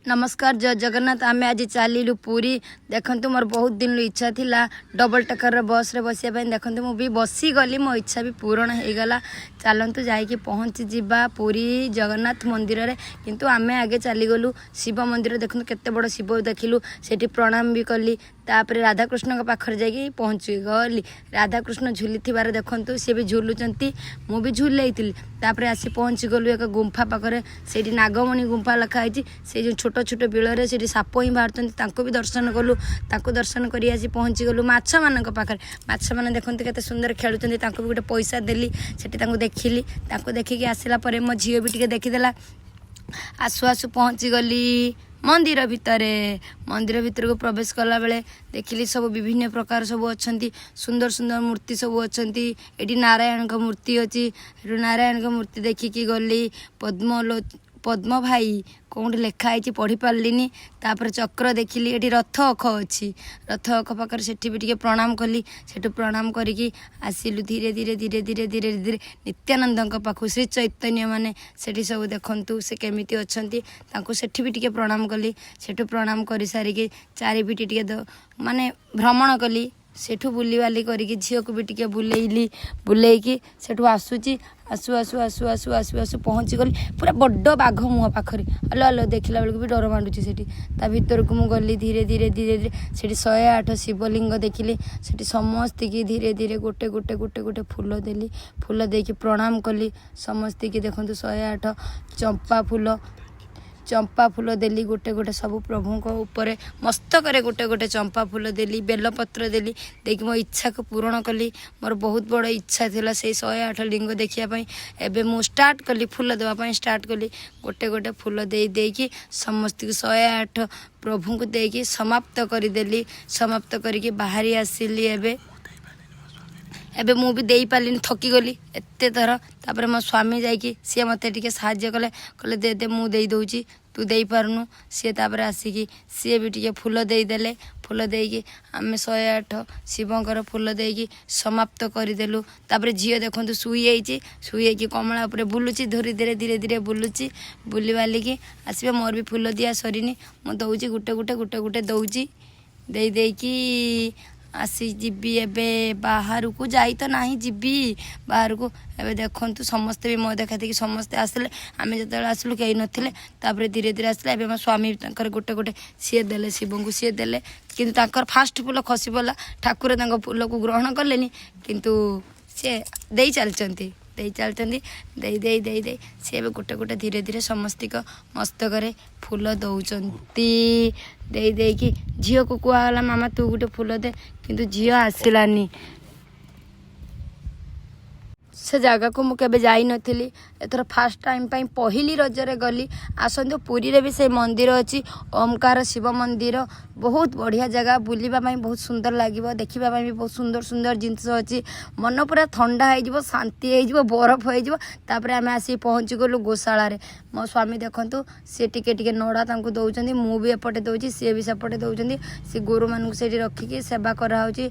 ନମସ୍କାର, ଜୟ ଜଗନ୍ନାଥ। ଆମେ ଆଜି ଚାଲିଲୁ ପୁରୀ। ଦେଖନ୍ତୁ, ମୋର ବହୁତ ଦିନରୁ ଇଚ୍ଛା ଥିଲା ଡବଲ୍ ଟେକର୍ର ବସ୍ରେ ବସିବା ପାଇଁ। ଦେଖନ୍ତୁ, ମୁଁ ବି ବସିଗଲି, ମୋ ଇଚ୍ଛା ବି ପୂରଣ ହେଇଗଲା। ଚାଲନ୍ତୁ, ଯାଇକି ପହଞ୍ଚିଯିବା ପୁରୀ ଜଗନ୍ନାଥ ମନ୍ଦିରରେ। କିନ୍ତୁ ଆମେ ଆଗେ ଚାଲିଗଲୁ ଶିବ ମନ୍ଦିର। ଦେଖନ୍ତୁ, କେତେ ବଡ଼ ଶିବ ଦେଖିଲୁ, ସେଠି ପ୍ରଣାମ ବି କଲି। ତାପରେ ରାଧାକୃଷ୍ଣଙ୍କ ପାଖରେ ଯାଇକି ପହଞ୍ଚିଗଲି। ରାଧାକୃଷ୍ଣ ଝୁଲିଥିବାର ଦେଖନ୍ତୁ, ସିଏ ବି ଝୁଲୁଛନ୍ତି, ମୁଁ ବି ଝୁଲେଇଥିଲି। ତାପରେ ଆସି ପହଞ୍ଚିଗଲୁ ଏକ ଗୁମ୍ଫା ପାଖରେ। ସେଇଠି ନାଗମଣି ଗୁମ୍ଫା ଲେଖା ହେଇଛି। ସେଇ ଯେଉଁ ଛୋଟ ଛୋଟ ବିଳରେ ସେଠି ସାପ ହିଁ ବାହାରୁଛନ୍ତି, ତାଙ୍କୁ ବି ଦର୍ଶନ କଲୁ। ତାଙ୍କୁ ଦର୍ଶନ କରି ଆସି ପହଞ୍ଚିଗଲୁ ମାଛମାନଙ୍କ ପାଖରେ। ମାଛମାନେ ଦେଖନ୍ତୁ କେତେ ସୁନ୍ଦର ଖେଳୁଛନ୍ତି। ତାଙ୍କୁ ବି ଗୋଟେ ପଇସା ଦେଲି। ସେଠି ତାଙ୍କୁ ଦେଖିଲି। ତାଙ୍କୁ ଦେଖିକି ଆସିଲା ପରେ ମୋ ଝିଅ ବି ଟିକେ ଦେଖିଦେଲା। ଆସୁ ଆସୁ ପହଞ୍ଚିଗଲି ମନ୍ଦିର ଭିତରେ। ମନ୍ଦିର ଭିତରକୁ ପ୍ରବେଶ କଲାବେଳେ ଦେଖିଲି ସବୁ ବିଭିନ୍ନ ପ୍ରକାର ସବୁ ଅଛନ୍ତି, ସୁନ୍ଦର ସୁନ୍ଦର ମୂର୍ତ୍ତି ସବୁ ଅଛନ୍ତି। ଏଠି ନାରାୟଣଙ୍କ ମୂର୍ତ୍ତି ଅଛି। ସେଠୁ ନାରାୟଣଙ୍କ ମୂର୍ତ୍ତି ଦେଖିକି ଗଲି ପଦ୍ମ ଭାଇ କେଉଁଠି ଲେଖା ହେଇଛି, ପଢ଼ି ପାରିଲିନି। ତାପରେ ଚକ୍ର ଦେଖିଲି। ଏଠି ରଥ ଅଖ ଅଛି। ରଥ ଅଖ ପାଖରେ ସେଠି ବି ଟିକେ ପ୍ରଣାମ କଲି। ସେଠୁ ପ୍ରଣାମ କରିକି ଆସିଲୁ ଧୀରେ ଧୀରେ ଧୀରେ ଧୀରେ ଧୀରେ ଧୀରେ ନିତ୍ୟାନନ୍ଦଙ୍କ ପାଖକୁ। ଶ୍ରୀ ଚୈତନ୍ୟ ମାନେ ସେଠି ସବୁ ଦେଖନ୍ତୁ ସେ କେମିତି ଅଛନ୍ତି। ତାଙ୍କୁ ସେଠି ବି ଟିକେ ପ୍ରଣାମ କଲି। ସେଠୁ ପ୍ରଣାମ କରିସାରିକି ଚାରିପିଟି ଟିକେ ମାନେ ଭ୍ରମଣ କଲି। ସେଠୁ ବୁଲିବାଲି କରିକି ଝିଅକୁ ବି ଟିକେ ବୁଲେଇଲି। ବୁଲେଇକି ସେଠୁ ଆସୁଛି। ଆସୁ ଆସୁ ଆସୁ ଆସୁ ଆସୁ ଆସୁ ପହଞ୍ଚିଗଲି ପୁରା ବଡ଼ ବାଘ ମୁହଁ ପାଖରେ। ଆଲୋ ଆଲୋ, ଦେଖିଲା ବେଳକୁ ବି ଡର ମାଡୁଛି ସେଠି। ତା ଭିତରକୁ ମୁଁ ଗଲି ଧୀରେ ଧୀରେ ଧୀରେ ଧୀରେ। ସେଠି 108 ଶିବଲିଙ୍ଗ ଦେଖିଲି। ସେଠି ସମସ୍ତିକି ଧୀରେ ଧୀରେ ଗୋଟେ ଗୋଟେ ଗୋଟେ ଗୋଟେ ଫୁଲ ଦେଲି। ଫୁଲ ଦେଇକି ପ୍ରଣାମ କଲି ସମସ୍ତିକି। ଦେଖନ୍ତୁ, 108 ଚମ୍ପା ଫୁଲ, ଚମ୍ପା ଫୁଲ ଦେଲି ଗୋଟେ ଗୋଟେ ସବୁ ପ୍ରଭୁଙ୍କ ଉପରେ। ମସ୍ତକରେ ଗୋଟେ ଗୋଟେ ଚମ୍ପା ଫୁଲ ଦେଲି, ବେଲପତ୍ର ଦେଲି। ଦେଇକି ମୋ ଇଚ୍ଛାକୁ ପୂରଣ କଲି। ମୋର ବହୁତ ବଡ଼ ଇଚ୍ଛା ଥିଲା ସେଇ 108 ଲିଙ୍ଗ ଦେଖିବା ପାଇଁ। ଏବେ ମୁଁ ଷ୍ଟାର୍ଟ କଲି, ଫୁଲ ଦେବା ପାଇଁ ଷ୍ଟାର୍ଟ କଲି। ଗୋଟେ ଗୋଟେ ଫୁଲ ଦେଇ ଦେଇକି ସମସ୍ତଙ୍କୁ 108 ପ୍ରଭୁଙ୍କୁ ଦେଇକି ସମାପ୍ତ କରିଦେଲି। ସମାପ୍ତ କରିକି ବାହାରି ଆସିଲି। ଏବେ ଏବେ ମୁଁ ବି ଦେଇପାରିଲିନି, ଥକିଗଲି ଏତେ ଥର। ତାପରେ ମୋ ସ୍ୱାମୀ ଯାଇକି ସିଏ ମୋତେ ଟିକେ ସାହାଯ୍ୟ କଲେ। କହିଲେ, "ଦେ ଦେ, ମୁଁ ଦେଇଦେଉଛି, ତୁ ଦେଇପାରୁନୁ।" ସିଏ ତାପରେ ଆସିକି ସିଏ ବି ଟିକେ ଫୁଲ ଦେଇଦେଲେ। ଫୁଲ ଦେଇକି ଆମେ 108 ଶିବଙ୍କର ଫୁଲ ଦେଇକି ସମାପ୍ତ କରିଦେଲୁ। ତାପରେ ଝିଅ ଦେଖନ୍ତୁ ଶୋଇଯାଇଛି। ଶୋଇଯାଇକି କମଳା ଉପରେ ବୁଲୁଛି, ଧୀରେ ଧୀରେ ଧୀରେ ଧୀରେ ବୁଲୁଛି। ବୁଲିବାଲିକି ଆସିବେ। ମୋର ବି ଫୁଲ ଦିଆ ସରିନି। ମୁଁ ଦେଉଛି, ଗୋଟେ ଗୋଟେ ଗୋଟେ ଗୋଟେ ଦେଉଛି। ଦେଇ ଦେଇକି ଆସି ଯିବି ଏବେ ବାହାରକୁ। ଯାଇ ତ ନାହିଁ, ଯିବି ବାହାରକୁ ଏବେ। ଦେଖନ୍ତୁ, ସମସ୍ତେ ବି ମୋ ଦେଖା ଦେଖି ସମସ୍ତେ ଆସିଲେ। ଆମେ ଯେତେବେଳେ ଆସିଲୁ, କେହି ନଥିଲେ। ତାପରେ ଧୀରେ ଧୀରେ ଆସିଲେ। ଏବେ ମୋ ସ୍ୱାମୀ ତାଙ୍କର ଗୋଟେ ଗୋଟେ ସିଏ ଦେଲେ, ଶିବଙ୍କୁ ସିଏ ଦେଲେ। କିନ୍ତୁ ତାଙ୍କର ଫାଷ୍ଟ ଫୁଲ ଖସି ପଡ଼ିଲା। ଠାକୁର ତାଙ୍କ ଫୁଲକୁ ଗ୍ରହଣ କଲେନି। କିନ୍ତୁ ସିଏ ଦେଇ ଚାଲିଛନ୍ତି, ଦେଇ ଚାଲିଛନ୍ତି। ଦେଇ ଦେଇ ଦେଇ ଦେଇ ସିଏ ଏବେ ଗୋଟେ ଗୋଟେ ଧୀରେ ଧୀରେ ସମସ୍ତିଙ୍କ ମସ୍ତକରେ ଫୁଲ ଦଉଛନ୍ତି। ଦେଇ ଦେଇକି ଝିଅକୁ କୁହାଗଲା, "ମାମା, ତୁ ଗୋଟେ ଫୁଲ ଦେ।" କିନ୍ତୁ ଝିଅ ଆସିଲାନି। ସେ ଜାଗାକୁ ମୁଁ କେବେ ଯାଇନଥିଲି। ଏଥର ଫାଷ୍ଟ ଟାଇମ୍ ପାଇଁ ପହିଲି ରଜରେ ଗଲି। ଆସନ୍ତୁ, ପୁରୀରେ ବି ସେଇ ମନ୍ଦିର ଅଛି, ଓମକାର ଶିବ ମନ୍ଦିର। ବହୁତ ବଢ଼ିଆ ଜାଗା, ବୁଲିବା ପାଇଁ ବହୁତ ସୁନ୍ଦର ଲାଗିବ। ଦେଖିବା ପାଇଁ ବି ବହୁତ ସୁନ୍ଦର ସୁନ୍ଦର ଜିନିଷ ଅଛି। ମନ ପୁରା ଥଣ୍ଡା ହେଇଯିବ, ଶାନ୍ତି ହେଇଯିବ, ବରଫ ହେଇଯିବ। ତାପରେ ଆମେ ଆସିକି ପହଞ୍ଚିଗଲୁ ଗୋଶାଳାରେ। ମୋ ସ୍ୱାମୀ ଦେଖନ୍ତୁ, ସିଏ ଟିକେ ଟିକେ ନଡ଼ା ତାଙ୍କୁ ଦେଉଛନ୍ତି। ମୁଁ ବି ଏପଟେ ଦେଉଛି, ସିଏ ବି ସେପଟେ ଦେଉଛନ୍ତି। ସେ ଗୋରୁମାନଙ୍କୁ ସେଇଠି ରଖିକି ସେବା କରାହେଉଛି।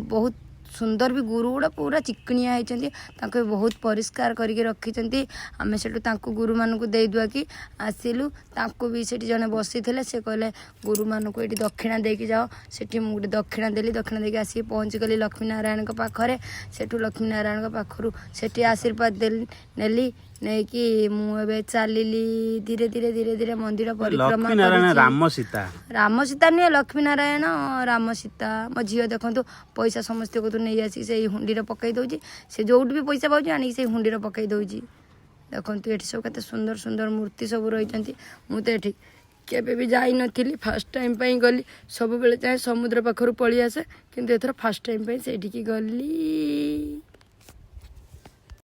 ବହୁତ ସୁନ୍ଦର ବି। ଗୋରୁ ଗୁଡ଼ା ପୁରା ଚିକିଣିଆ ହେଇଛନ୍ତି। ତାଙ୍କୁ ବି ବହୁତ ପରିଷ୍କାର କରିକି ରଖିଛନ୍ତି। ଆମେ ସେଠୁ ତାଙ୍କୁ ଗୋରୁମାନଙ୍କୁ ଦେଇ ଦୁଆକି ଆସିଲୁ। ତାଙ୍କୁ ବି ସେଠି ଜଣେ ବସିଥିଲେ, ସେ କହିଲେ, "ଗୋରୁମାନଙ୍କୁ ଏଇଠି ଦକ୍ଷିଣା ଦେଇକି ଯାଅ।" ସେଠି ମୁଁ ଗୋଟେ ଦକ୍ଷିଣା ଦେଲି। ଦକ୍ଷିଣା ଦେଇକି ଆସିକି ପହଞ୍ଚିଗଲି ଲକ୍ଷ୍ମୀ ନାରାୟଣଙ୍କ ପାଖରେ। ସେଠୁ ଲକ୍ଷ୍ମୀ ନାରାୟଣଙ୍କ ପାଖରୁ ସେଠି ଆଶୀର୍ବାଦ ଦେଲି, ନେଲି। ନେଇକି ମୁଁ ଏବେ ଚାଲିଲି ଧୀରେ ଧୀରେ ଧୀରେ ଧୀରେ ମନ୍ଦିର ପରିକ୍ରମା ଲକ୍ଷ୍ମୀ ନାରାୟଣ କରୁଛି। ରାମ ସୀତା। ରାମ ସୀତା ନୁହେଁ, ଲକ୍ଷ୍ମୀ ନାରାୟଣ ରାମ ସୀତା। ମୋ ଝିଅ ଦେଖନ୍ତୁ, ପଇସା ସମସ୍ତଙ୍କୁ ନେଇ ଆସିକି ସେଇ ହୁଣ୍ଡିରେ ପକେଇ ଦଉଛି। ସେ ଯୋଉଠି ବି ପଇସା ପାଉଛି, ଆଣିକି ସେଇ ହୁଣ୍ଡିରେ ପକେଇ ଦଉଛି। ଦେଖନ୍ତୁ, ଏଠି ସବୁ କେତେ ସୁନ୍ଦର ସୁନ୍ଦର ମୂର୍ତ୍ତି ସବୁ ରହିଛନ୍ତି। ମୁଁ ତ ଏଠି କେବେ ବି ଯାଇନଥିଲି, ଫାଷ୍ଟ ଟାଇମ୍ ପାଇଁ ଗଲି। ସବୁବେଳେ ଚାହେଁ ସମୁଦ୍ର ପାଖରୁ ପଳେଇ ଆସେ, କିନ୍ତୁ ଏଥର ଫାଷ୍ଟ ଟାଇମ୍ ପାଇଁ ସେଇଠିକି ଗଲି।